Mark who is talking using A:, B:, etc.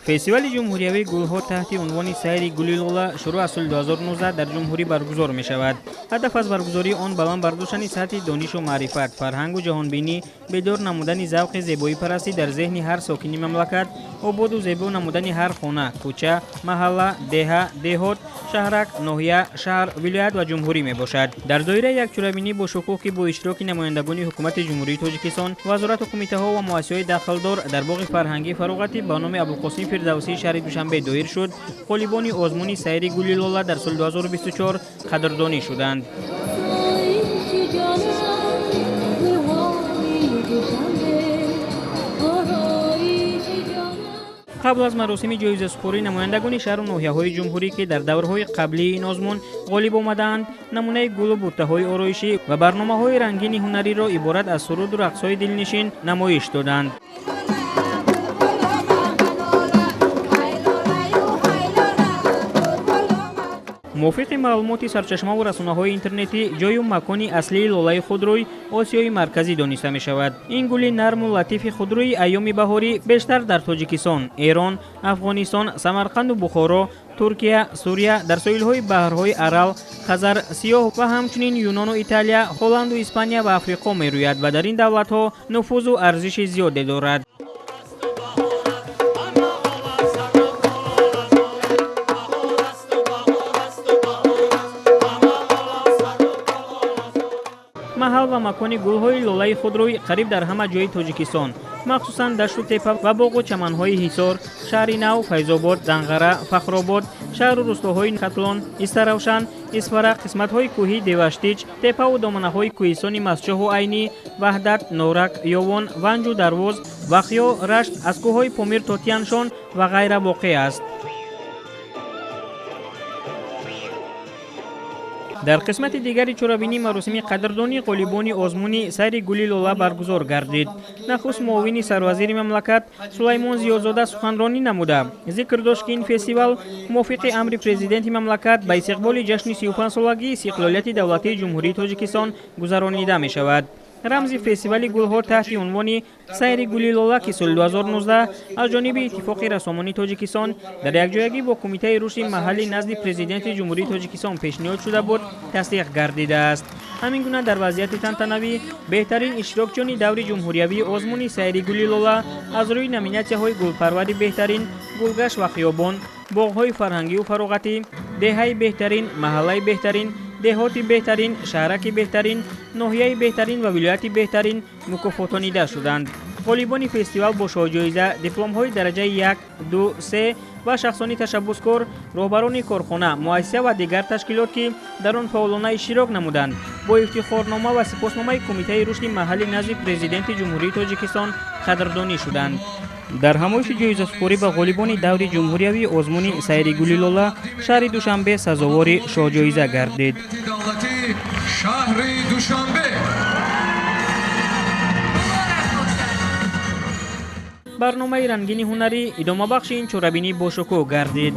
A: Фестивали ҷумҳуриявии гулҳо таҳти унвони сайри гули лола шурӯъ аз соли 2019 дар ҷумҳурӣ баргузор мешавад. Ҳадаф аз баргузории он баланд бардоштани сатҳи донишу маърифат, фарҳангу ҷаҳонбинӣ, бедор намудани завқи зебоипарастӣ дар зеҳни ҳар сокини мамлакат, ободу зебо намудани ҳар хона, кӯча, маҳалла, деҳа, деҳот, шаҳрак, ноҳия, шаҳр, вилоят ва ҷумҳурӣ мебошад. Дар доираи як чорабинӣ бо шукӯҳ, ки бо иштироки намояндагони ҳукумати Ҷумҳурии Тоҷикистон, вазорату кумитаҳо ва муассисаҳои дахлдор дар боғи фарҳангии фароғатӣ ба номи Абулқосим Фирдавсии шаҳри Душанбе доир шуд, ғолибони озмуни сайри гули лола дар соли 2024 қадрдонӣ шуданд. Қабл аз маросими ҷоизасупорӣ намояндагони шаҳру ноҳияҳои ҷумҳурӣ, ки дар даврҳои қаблии ин озмун ғолиб омадаанд, намунаи гулу буттаҳои ороишӣ ва барномаҳои рангини ҳунариро иборат аз суруду рақсҳои дилнишин намоиш доданд. Мувофиқи маълумоти сарчашмаву расонаҳои интернетӣ, ҷою макони аслии лолаи худрӯй Осиёи Марказӣ дониста мешавад. Ин гули нарму латифи худрӯи айёми баҳорӣ бештар дар Тоҷикистон, Эрон, Афғонистон, Самарқанду Бухоро, Туркия, Сурия, дар соҳилҳои баҳрҳои Арал, Хазар, Сиёҳ ва ҳамчунин Юнону Италия, Холланду Испания ва Африқо мерӯяд ва дар ин давлатҳо нуфузу арзиши зиёде дорад. Маҳал ва макони гулҳои лолаи худрӯй қариб дар ҳама ҷои Тоҷикистон, махсусан дашту тепа ва боғу чаманҳои Ҳисор, шаҳри Нав, Файзобод, Данғара, Фахробод, шаҳру рустоҳои Хатлон, Истаравшан, Исфара, қисматҳои кӯҳии Деваштич, тепаву доманаҳои кӯҳистони Мастчоҳу Айнӣ, Ваҳдат, Норак, Ёвон, Ванҷу Дарвоз, Вахё, Рашт, аз кӯҳҳои Помир то Тяншон ва ғайра воқеъ аст. Дар қисмати дигари чорабинӣ маросими қадрдонии ғолибони озмуни сайри гули лола баргузор гардид. Нахуст муовини сарвазири мамлакат Сулаймон Зиёзода суханронӣ намуда зикр дошт, ки ин фестивал мувофиқи амри президенти мамлакат ба истиқболи ҷашни 35-солагии истиқлолияти давлатии Ҷумҳурии Тоҷикистон гузаронида мешавад. Рамзи фестивали гулҳо таҳти унвони сайри гули лола, ки соли 2019 аз ҷониби Иттифоқи рассомони Тоҷикистон дар якҷоягӣ бо Кумитаи рушди маҳаллӣ назди Президенти Ҷумҳурии Тоҷикистон пешниҳод шуда буд, тасдиқ гардидааст. Ҳамин гуна дар вазъияти тантанавӣ беҳтарин иштирокчиёни даври ҷумҳуриявии озмуни сайри гули лола аз рӯи номинатсияҳои гулпарвари беҳтарин, гулгашт ва хиёбон, боғҳои фарҳангию фароғатӣ, деҳаи беҳтарин, маҳаллаи беҳтарин, деҳоти беҳтарин, шаҳраки беҳтарин, ноҳияи беҳтарин ва вилояти беҳтарин мукофотонида шуданд. Ғолибони фестивал бо шоҳҷоиза, дипломҳои дараҷаи 1, 2, 3 ва шахсони ташаббускор, роҳбарони корхона, муассиса ва дигар ташкилот, ки дар он фаъолона иштирок намуданд, бо ифтихорнома ва сипосномаи Кумитаи рушди маҳаллӣ назди Президенти Ҷумҳурии Тоҷикистон қадрдонӣ шуданд. Дар ҳамоиши ҷоизасупорӣ ба ғолибони даври ҷумҳуриявии озмуни сайри гули лола шаҳри Душанбе сазовори шоҳҷоиза гардид. Барномаи рангини ҳунарӣ идомабахши ин чорабинӣ бошукӯҳ гардид.